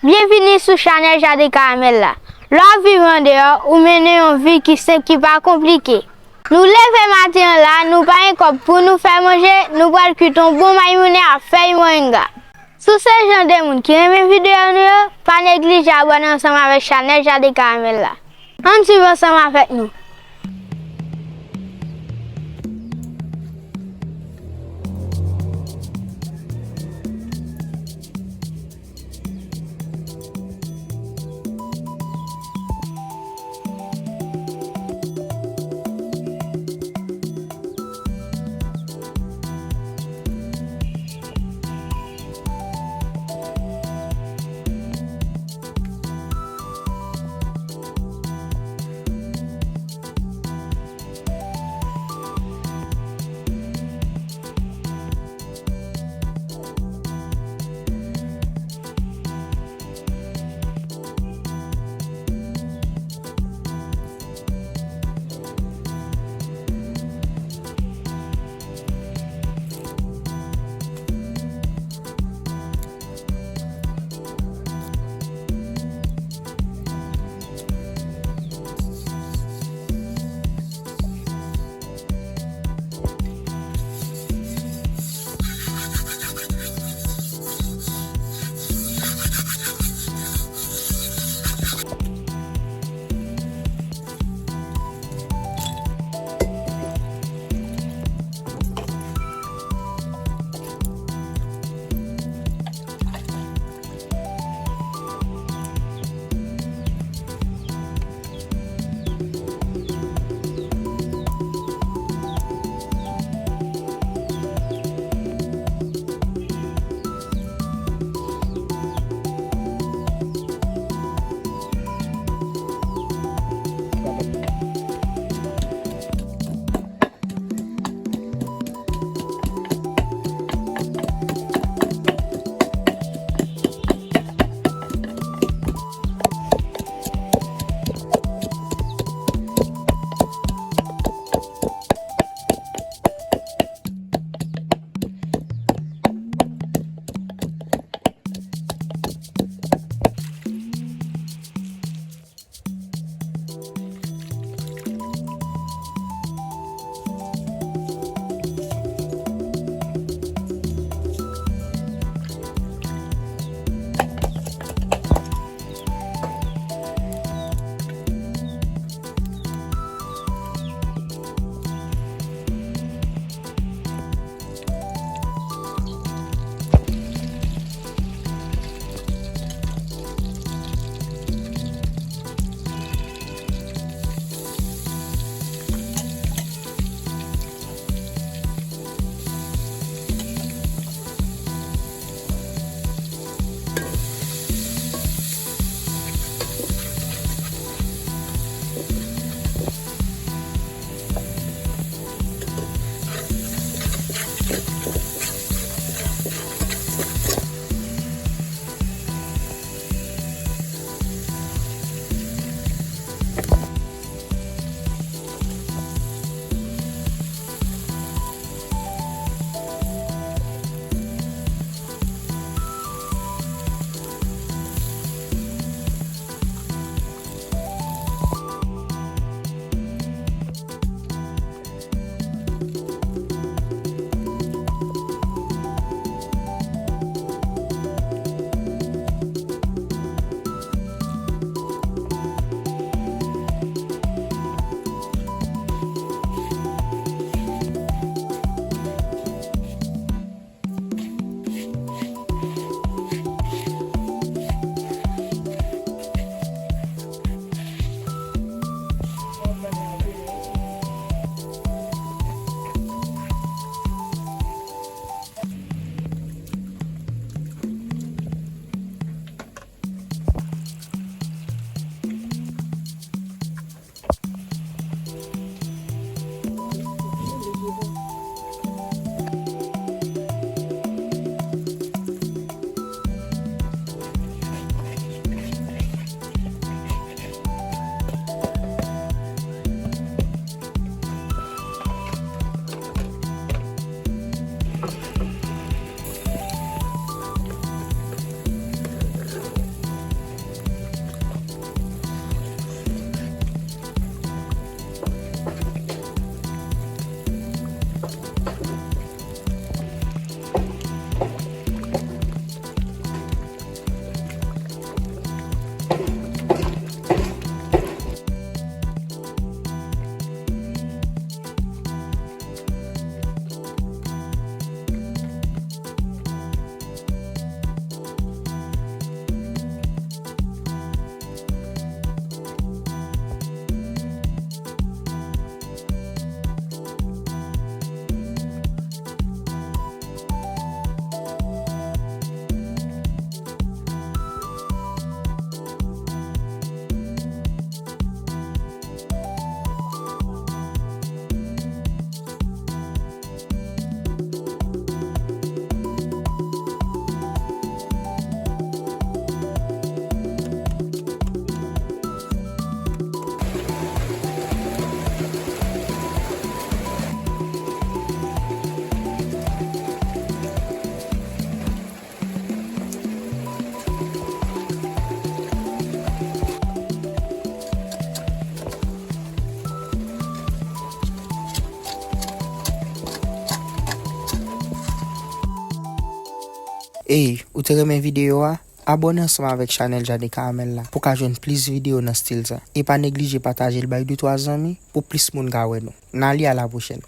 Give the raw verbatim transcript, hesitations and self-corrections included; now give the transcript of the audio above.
Byenvini sou chanèl Jaden Karamèl la. Lè w ap viv andeyò, ou mennen yon vi ki senp, ki pa konplike. Nou leve maten an la, nou pa gen kòb pou nou fè manje, nou pral kwit yon bon maymoune ak fèy moringa. Si w se jan de moun ki renmen videyo nou yo, pa neglije abòne ansanm avèk chanèl Jaden Karamèl la. Ann swiv ansanm avèk nou. Ey, ou te renmen videyo a? Abòne ansanm avèk chanèl Jade Karamèl la pou ka jwenn plis videyo nan stil sa. E pa neglije pataje l bay de twa zanmi pou plis moun ka wè nou. N a li a la pwochèn.